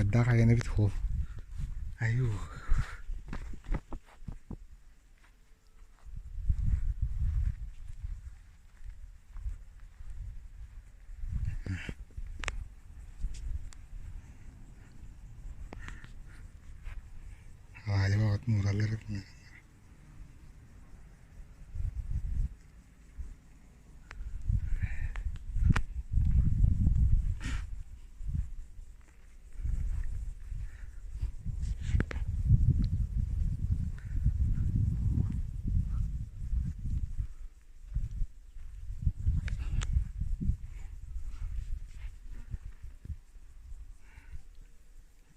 Уочардаах айан эбит хуол. Айуу. Аайа муураллар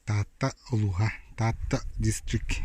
Таатта улууһа, Таатта дистрикт.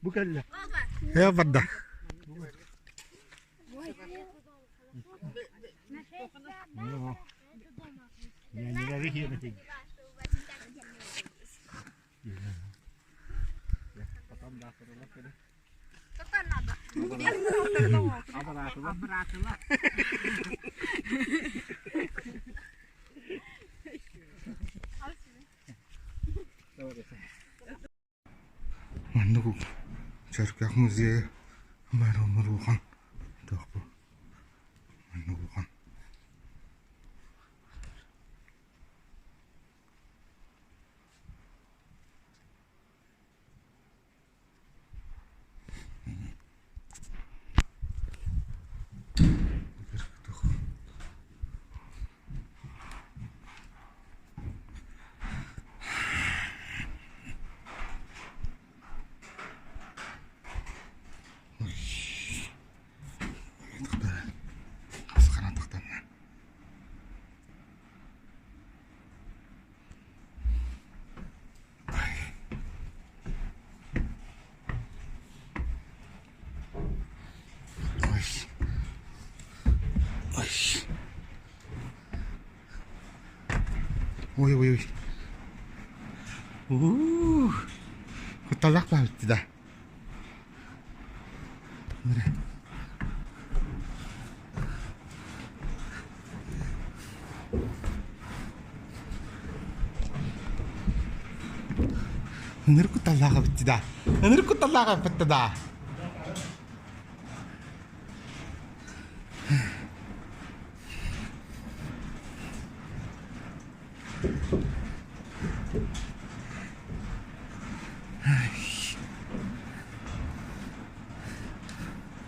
Бу кэллэ. Ээ барда. Маннык Чөркөөх музейа Мурухан туох бу маннык улахан Ой ой ой. Уу. Кутталлаах баҕайы да. Ынырык кутталлаах эбит да. Ынырык кутталлаах эбит да.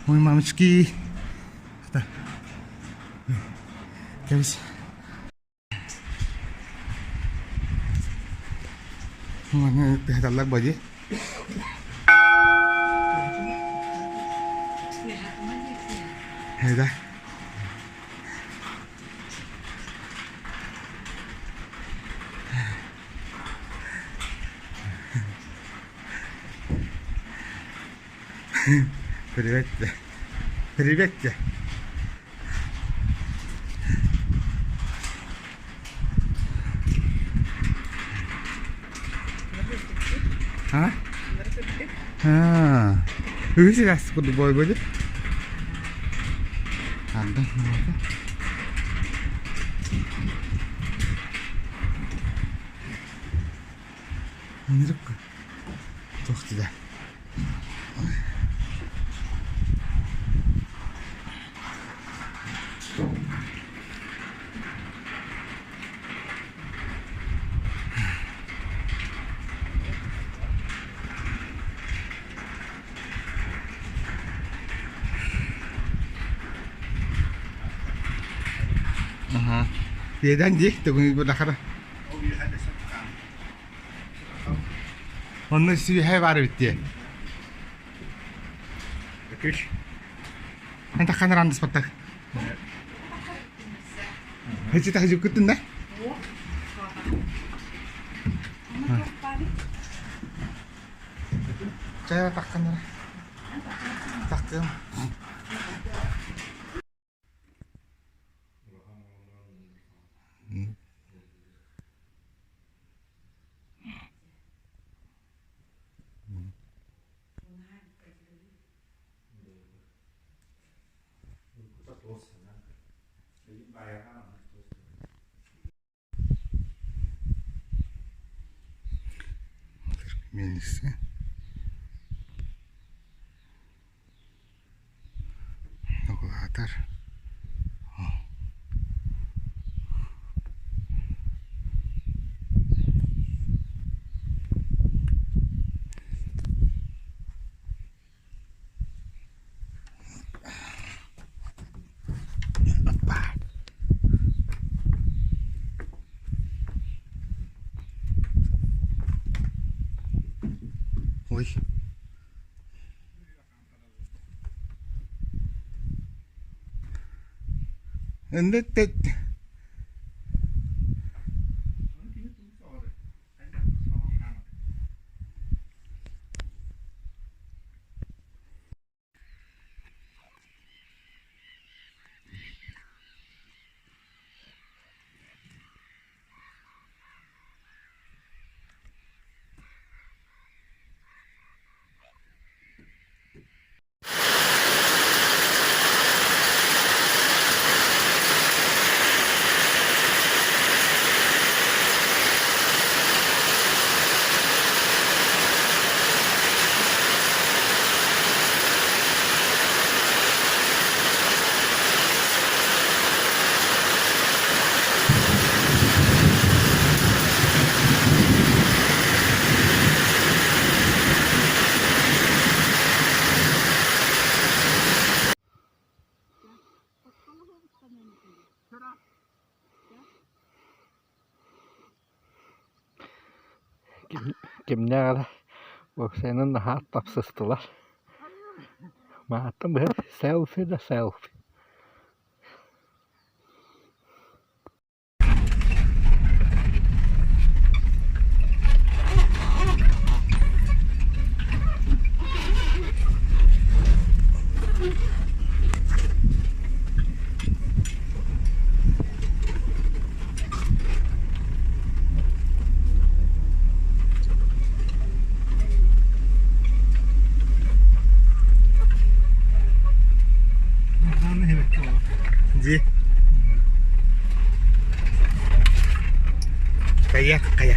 Ой, мамочки. Кэбис. Тыһыталлар бади. Да. Привет. Привет. А? А. Үһүс аас курдук буолбут. Анда Ынырык туох да. Аха. Иэдэн дии, төгүнү хара. Онно сүүһэ баар эбит дии. Өкүш. Эн таххан араандыспаттар. Хачы тахы күттүн да? Чай таххан Тахтым. Миэлиссэ Улаатар Ой. Кимнээх эрэ уопсайынан наһаа тапсыстылар. Мааттан быһа селфи да селфи. Дии. Хайа, хайа.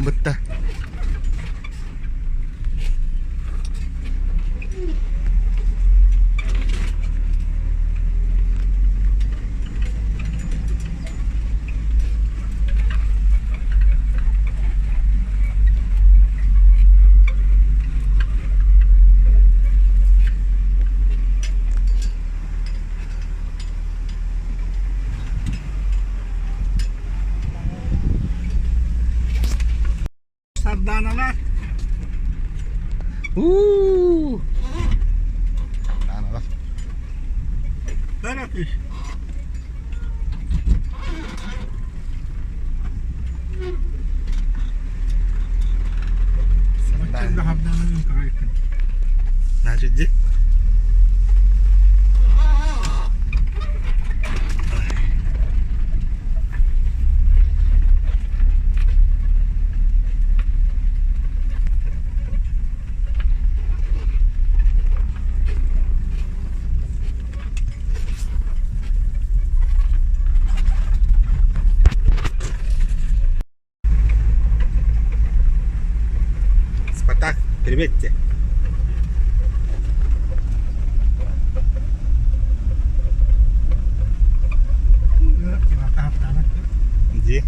Бытта. Сардааналар. Уу! Сардааналар. Бәрәтиш. Значит, где? Спартак, привет тебе. Где?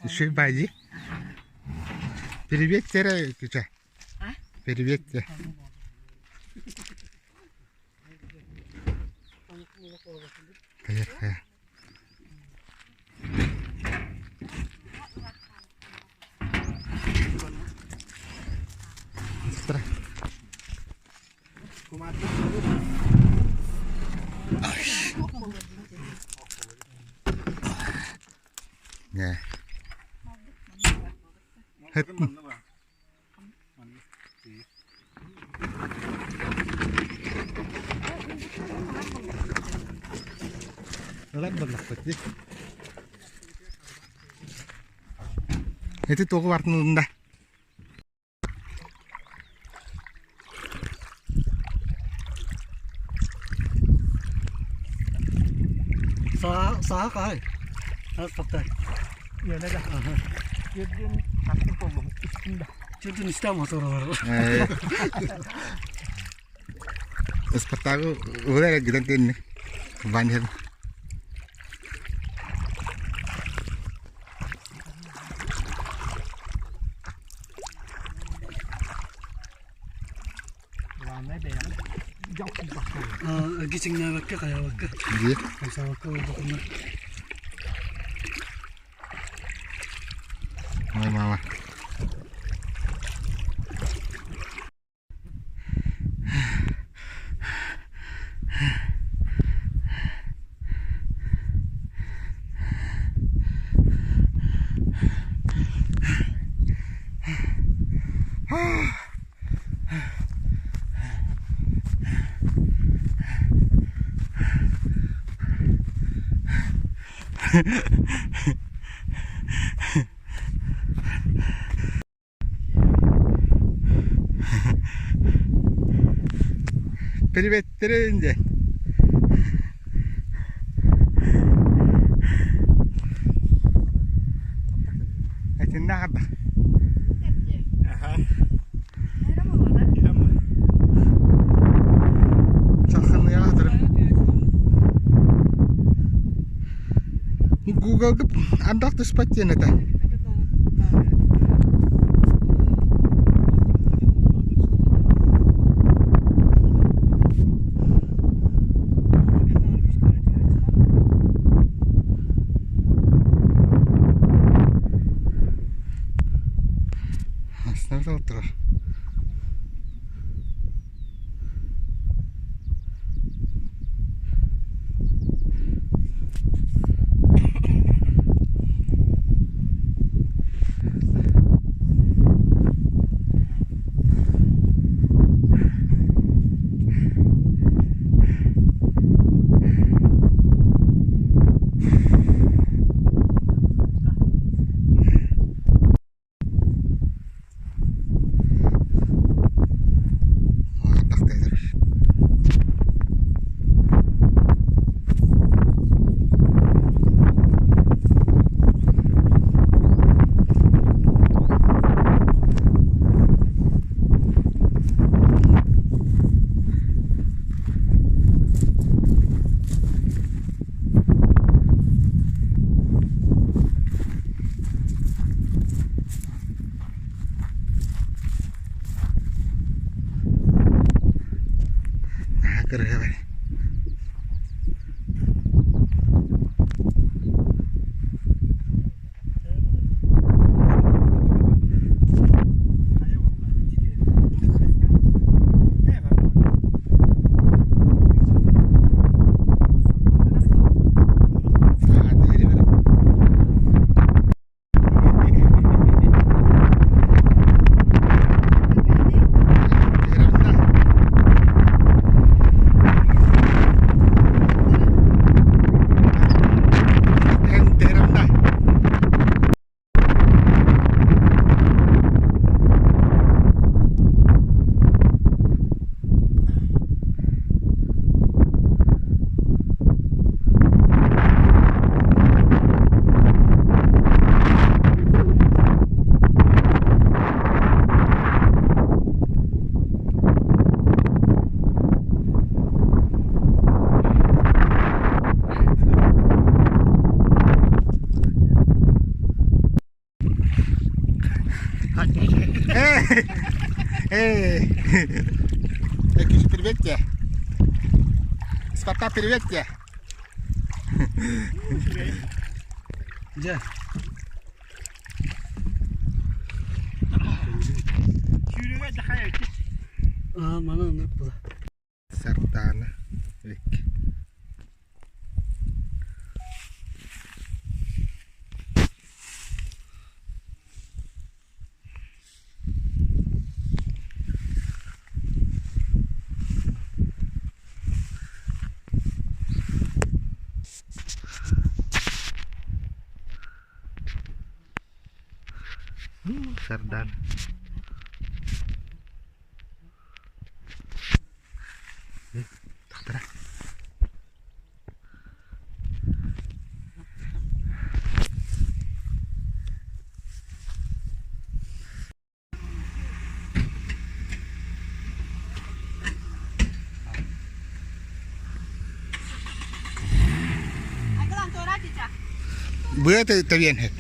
Үчүгэй баайдыы. Привет эрэ Күчэ. Привет те. Поехали. Ылар буоллахпыт дии. Ити тугу бартын ылында? Саа саа хаай. Тас таптай. Үөнэ да. Үрдүн аттын боллум үстүн да. Чүрдүн истэм моторолар. Ыспаттаагы уһула эрэ гынан тиэнни. Ван иһэр. Главное бэйэҕин Гичиҥнээбэккэ хайаабакка. Дии. Хамсаабакка олордоххуна. Ой, мама. Приветтэрин диэн Этиннэ аҕарда. Чалханыйаҕа сытарым. Гуглга ардах түспэт диэн этэ. Астына турар. Спартак, привет тебе! Дьэ. Сүүрүгэ дахай эбит. Аа, маны ынырык була. Сардаана Вик. Сардаана. Тахтара. Быа тэбиэн сөп.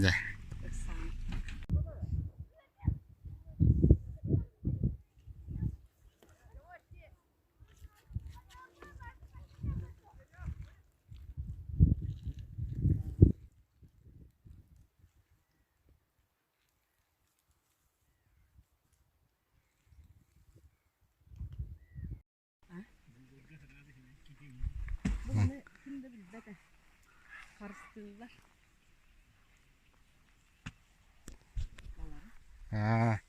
Дьэ. Бу ким да билбэт харыстыыллар. Аа.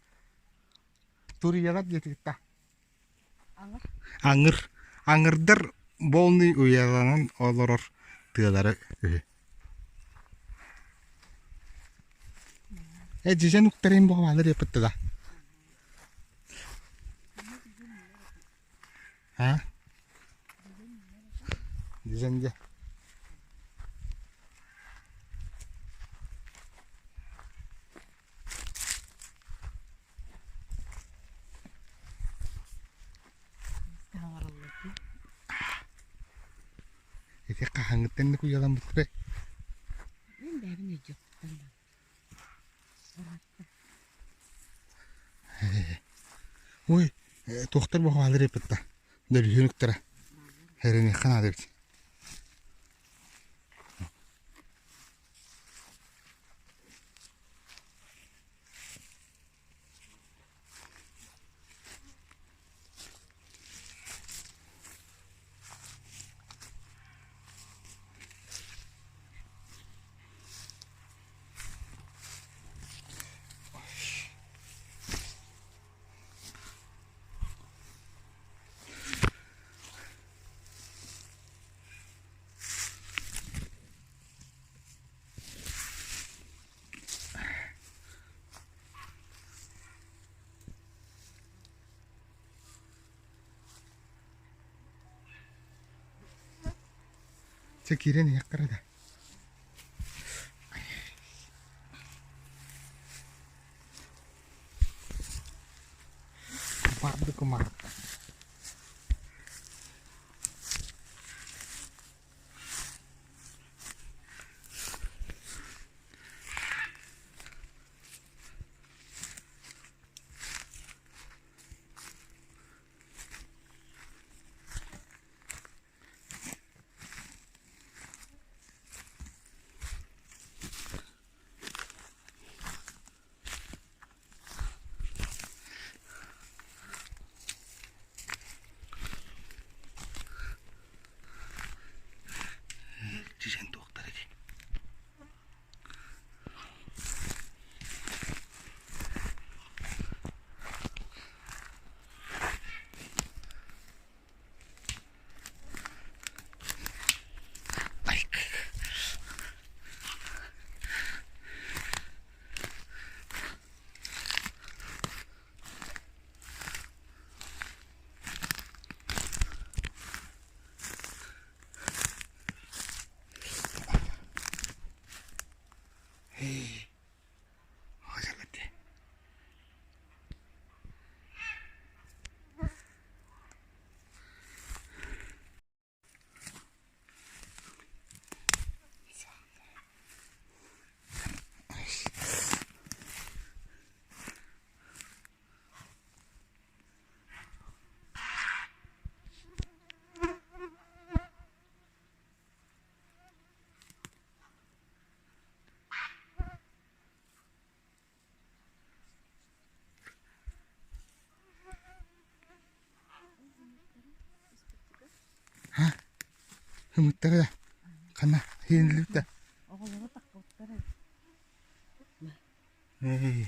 Туруйалар диэтигитта. Аҥыр. Аҥыр. Аҥырдар полный уйаланан олорор тыалара үһү. Э дьисэн уктарин буолалар еппыттыга. А? Дьисэн дьэ. Ити хаһааҥҥыттан да куйаламмыттара Мин бэйэбин өйдүөхпүттэн Ой, туохтар бохуһаалар эппитта. Дөлүһүөн уктара. Эрэниэххэ наада эбит. Чэ киирэн иһиэххэ да. Барды кумар. Ымыттара да ханна иһинилибит да. Оҕолоро таххыбыттар эбит. Эй.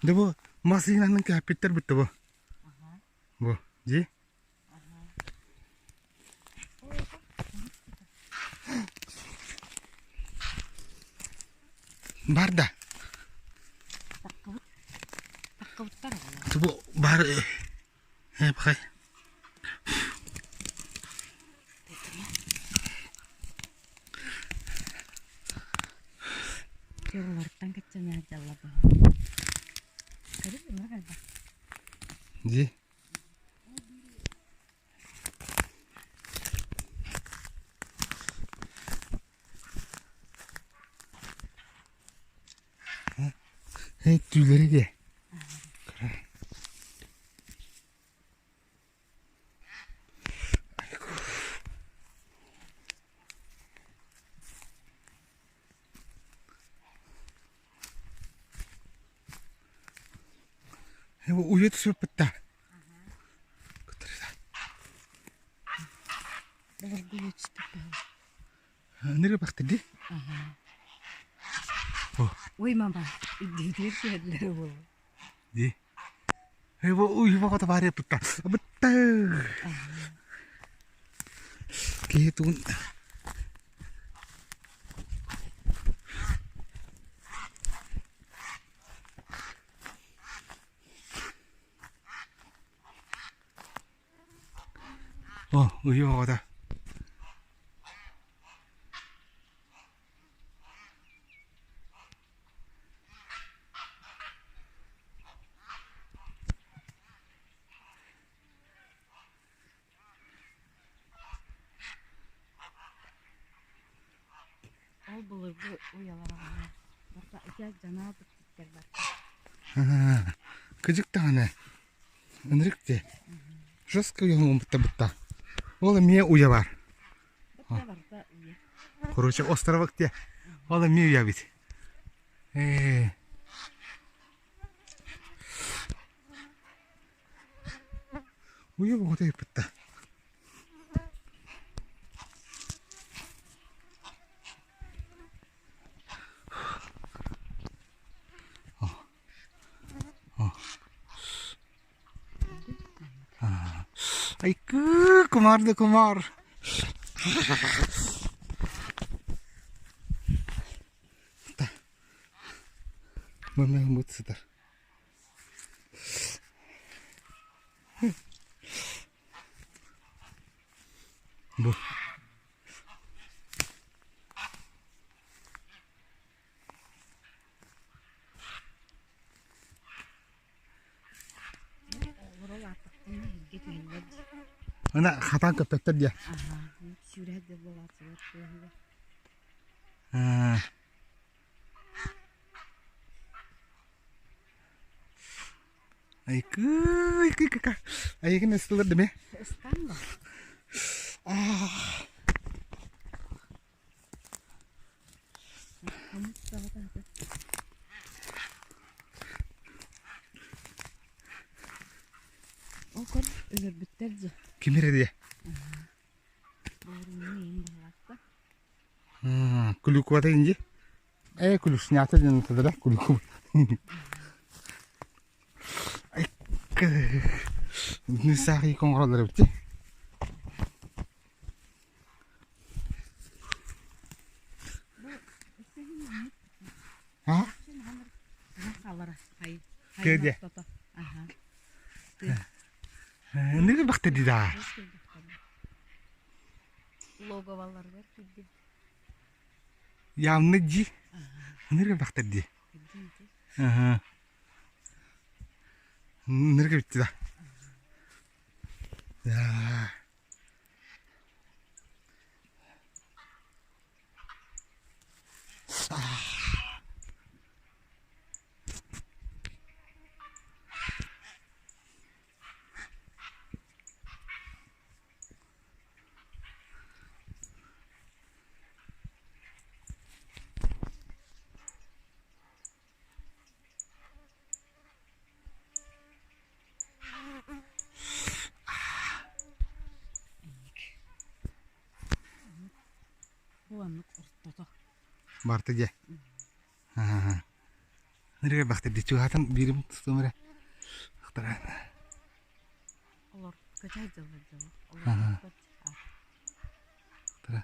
Да бу массыынанан кээппиттэр бүттэ бу. Бу дии. Бар да. Бу бар э пахай. Дьыллартан кэччэнэ дьалла Дии. Эй, түүлэри диэ. Уйа түсүппүт да. Ныры бахты ди. Ой, мама, дьиэтигэр түһэллэрэ буолуо. Ди. Уй баҕата баарыа тутта. Бытта. Киһи тугун О, уйу оҕото. Ол былыргы уйалара барыта ити дьанаал титтэр бар. Кыдьык даҕаны ынырык дии. Жестко уйа бытта. Ол эмиэ уйа бар. Барыта уйа. Короче, островок дии. Ол эмиэ уйа эбит. Ээ. Уйа оҕото ыппытта. Айкыы, кумаар да кумаар. Мамам быт сытар. Бу. Ана хатаан көппөттөр диэ. Аа. Айкыы, айкыы, айгын ыстылар дeme. Ыстан ба? Аа. Ол көр өлөрбүттэр дьэ. Ким эрэ диэ? Баарыны иин баһылаатта. Клюквата инди. Э, клюшнята диэн тыдара клюква. Нысахи коңролар бити. А? Кеде. Неге бахты дида? Логоваларыгар киирдим. Явно ди. Неге бахты ди. Ага. Неге битти да. Да. оннук ортото. Барта дьэ. Нырыга бахта ди чугатан бирим тустум эрэ. Ахтара. Олор көтө дьыллар дьылы. Олор Ахтара.